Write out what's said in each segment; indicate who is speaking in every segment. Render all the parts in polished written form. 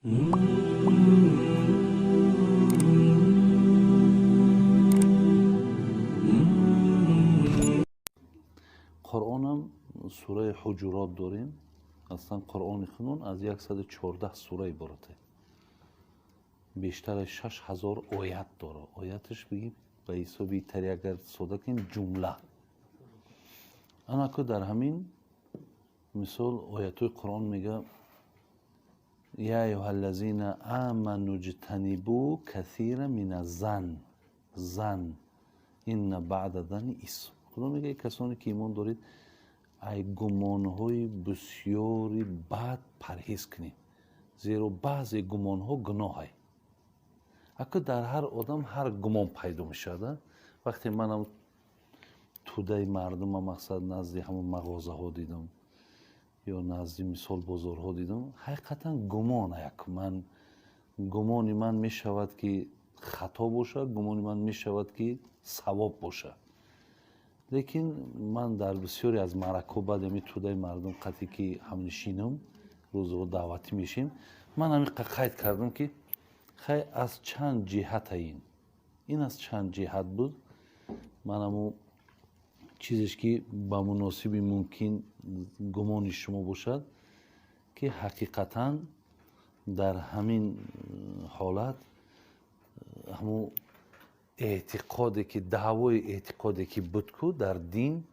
Speaker 1: Қуръонам сураи Ҳуҷурот дорем. Аслан Қуръони худмон аз 114 сура иборат е. Бештар аз 6000 оят дорад. Ояташ бигим, ба ҳисоби тари агар сода кунем, ҷумла. Анаку дар ҳамин мисол оятҳои Қуръон мега: я айюҳа ллазина аману ҷтанибу касира мина зан, зан инна баъда зани исм. Худо мега: касоне ки имон доред, ай гумонҳои бисёри бад парҳез кунед, зеро баъзе гумонҳо гуноҳай. Аку дар ҳар одам ҳар гумон пайдо мешавад. Вақте манам тӯдаи мардума, мақсад, назди ҳамон мағозаҳо дидам ё назди, мисол, бозорҳо дидам, ҳақиқатан гумон як ман, гумони ман мешавад, ки хато бошад, гумони ман мешавад, ки савоб бошад. Лекин ман дар бисёре аз маъракҳо баъд ҳамин тӯдаи мардум қатъе ки ҳамнишинам, рӯзҳо даъватӣ мешем, ман ҳамин қайд кардам, ки хай, аз чанд ҷиҳата ин аз чанд ҷиҳат буд. Ман ҳамун чизеш, ки ба муносиби мумкин гумони шумо бошад, ки ҳақиқатан дар ҳамин ҳолат ҳамун эътиқоде ки, даъвои эътиқоде ки буд ку дар дин,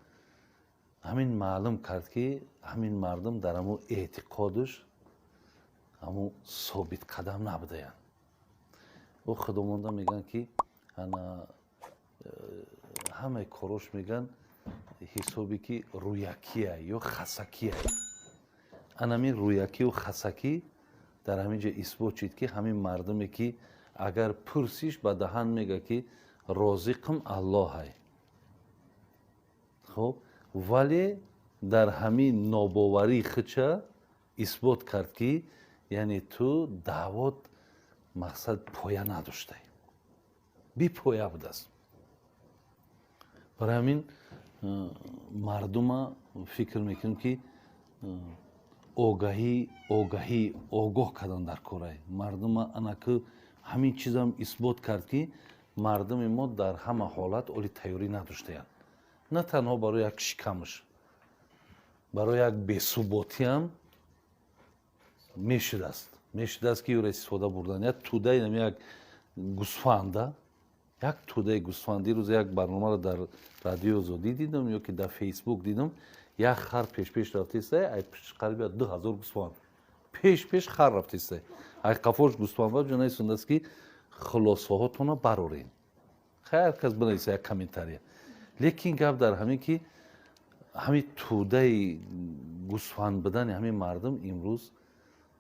Speaker 1: ҳамин маълум кард, ки ҳамин мардум дар ҳамун эътиқодаш ҳамун собитқадам набудаянд. Ӯ худомонда мегӯянд, ки ана ҳамаи корош, мегӯянд, ҳисобе ки рӯякия ё хасакия. Анамин рӯякию хасакӣ дар ҳамин ҷо исбот шид, ки ҳамин мардуме ки агар пурсиш, ба даҳан мега, ки розиқам Аллоҳай, хуб, вале дар ҳамин нобоварии худша исбот кард, ки яъне ту даъвот, мақсад, поя надоштай, бепоя будааст. Барои ҳамин мардума фикр мекунем, ки огаҳӣ, огоҳ кардан дар корай мардума. Анаку ҳамин чизам исбот кард, ки мардуми мо дар ҳама ҳолат оли тайёрӣ надоштаянд. На танҳо барои як шикамаш, барои як бесуботиам мешудааст, ки ӯро истифода бурдан. Як тӯдаи нами як гусфанда, як тӯдаи гусфанд. Дирӯз як барномаро дар Радиои Озодӣ дидам ё ки дар Фейсбук дидам: як хар пешпеш рафтеста, ай қариби 2000 гусфанд пеш пеш хар рафтеста, ай қафош гусфанд. Ба ҷонаисондааст, ки хулосаҳотонро барорем. Хайр, кас бинависа як комментария. Лекин гап дар ҳамин, ки ҳамин тӯдаи гусфанд будани ҳамин мардум имрӯз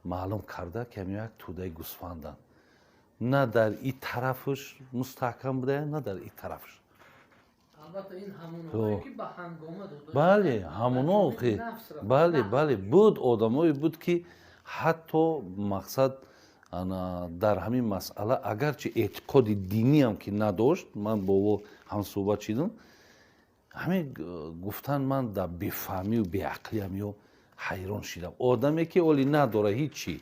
Speaker 1: маълум карда, ки ҳамин як тӯдаи гусфанданд, на дар и тарафаш мустаҳкам будаянд, на дар и тарафаш.
Speaker 2: Албатта, ин ҳамонҳое ки ба ҳангома дода.
Speaker 1: Бале, ҳамоно. Бале, буд, одамое буд, ки ҳатто, мақсад, дар ҳамин масъала агарчи эътиқоди диниам ки надошт, ман бо ӯ ҳамсӯҳбат шидам, ҳамин гуфтан, ман дар бефаҳмию беақлиам ё ҳайрон шидам. Одаме ки оли надора ҳичи,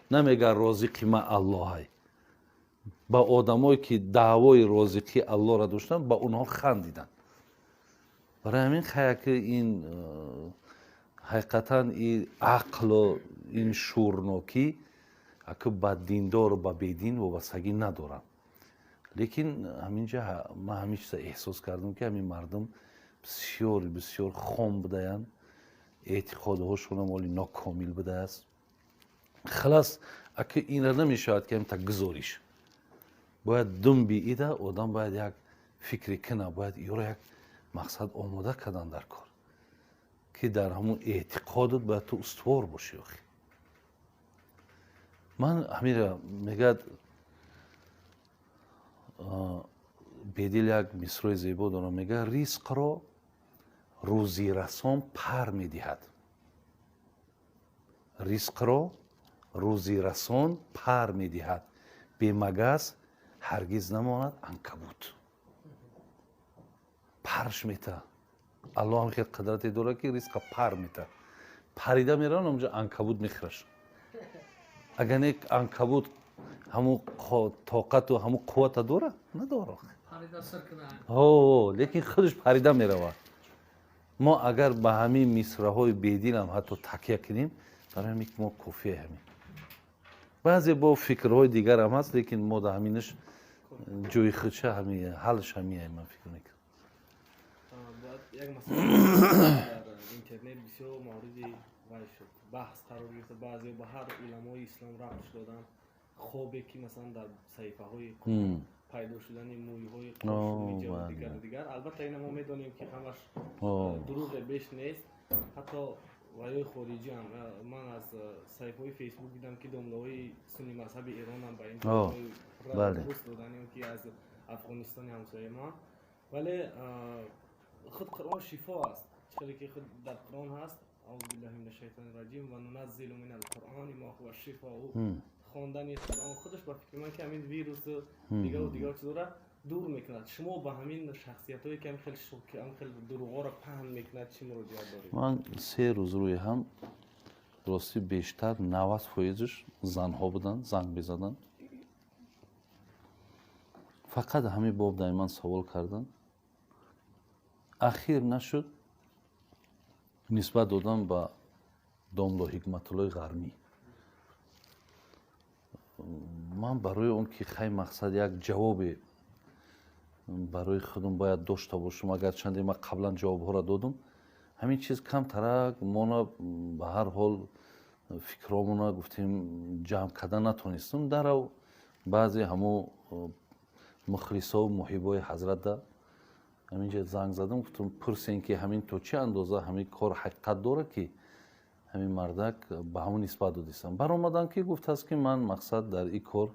Speaker 1: намега розиқи ма Аллоҳай, ба одамое ки даъвои розиқи Аллоҳро доштанд, ба онҳо хандиданд. Барои ҳамин хаяки ин ҳақиқатан и ақлу ин шуурнокӣ аку ба диндору ба бедин вобастагӣ надоранд. Лекин ҳаминҷа ман ҳамин чиза эҳсос кардам, ки ҳамин мардум бисёр бисёр хом будаянд, эътиқодҳошонам оли нокомил будааст. Халас, аку инра намешавад, ки ҳамта гузориш. Бояд думби ида одам бояд як фикре кина, бояд ёро як, мақсад, омода кардан дар кор, ки дар ҳамун эътиқодат бояд ту устувор бошӣ. Охи, ман ҳамира мегӯяд Бедил, як мисрои зебо дорам, мегӯяд: ризқро рӯзирасон пар медиҳад, ризқро рӯзирасон пар медиҳад, бемагас ҳаргиз намонад анкабут. Парш мета. Аллоҳ ҳам хел қудрате дорад, ки ризқа пар мета, парида меравад, онҷо анкабут мехӯраш. Агар не, анкабут ҳамун тоқату ҳамун қуввата дора? Надора. Лекин худаш парида меравад. Мо агар ба ҳамин мисраҳои бедилам ҳатто такя кунем, барои ҳамин мо кофия. Ҳамин баъзе бо фикрҳои дигарам ҳаст, лекин мо да ҳаминаш ҷои худша, ҳами ҳалш ҳамия, ман фикр мекунам.
Speaker 3: Як масъала дар интернет бисёр мавриди вай шуд, баҳс қарор гирифта, баъзео ба ҳар уламои ислом рабтш доданд. Хобе ки, масалан, дар саҳифаҳои пайдо шудани мӯйҳои дигару дигар. Албатта, ина мо медонем, ки ҳамаш дурӯғе беш нест. Ҳатто ваёи хориҷиам, ман аз саҳифаҳои Фейсбук дидам, ки домлаҳои сунни мазҳаби Эронам ба ин пост доданд, ки аз Афғонистони ҳамсояи мо. Вале худ Қуръон шифо аст. Чӣ ки худ дар Қуръон ҳаст: أعوذ بالله من الشيطان الرجيم وننزل من القرآن ما هو شفاء. Хондани Қуръон худаш, ба фикри ман, ки ҳамин вирусу дигару дигар чизора дур мекунад. Шумо ба ҳамин шахсиятҳое, ки ҳам хел дурӯғҳоро паҳн мекунад, чӣ муроҷиат доред?
Speaker 1: Ман 3 рӯз рӯи ҳам, ростӣ, бештар 90 фоизаш занҳо буданд, занг мезаданд, фақат ҳамин боб дар ман савол карданд. Ахир нашуд, нисбат додам ба домло Ҳикматуллои Ғармӣ. Ман барои он ки, хай, мақсад, як ҷавобе барои худам бояд дошта бошам, агарчанде ман қаблан ҷавобҳоро додум, ҳамин чиз камтарак мона, ба ҳар ҳол, фикромона гуфтем, ҷамъ карда натонистум. Дарав баъзе ҳамо мухлисову муҳибои ҳазратда ҳаминҷа занг задам, гуфтам, пурсем, ки ҳамин то чӣ андоза ҳамин кор ҳақиқат дорад, ки ҳамин мардак ба ҳамон нисбат додистам. Баромадам, ки гуфтааст, ки ман, мақсад, дар ин кор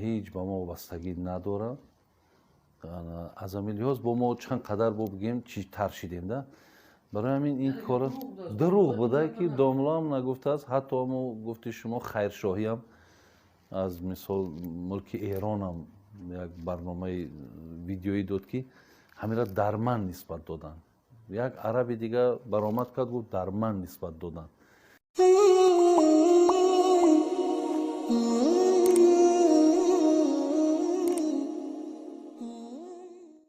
Speaker 1: ҳеҷ ба мо вобастагӣ надорам. Аз ҳамин лиҳоз бо мо чанд қадар бо бигем, чи тар шидем да. Барои ҳамин ин кор дурӯғ буда, ки домлоам нагуфтааст. Ҳатто мо гуфти шумо, хайршоҳиам аз, мисол, мулки Эронам як барномаи видеоӣ дод, ки ҳамира дар ман нисбат доданд. Як араби дига баромад кард, гуфт, дар ман нисбат доданд.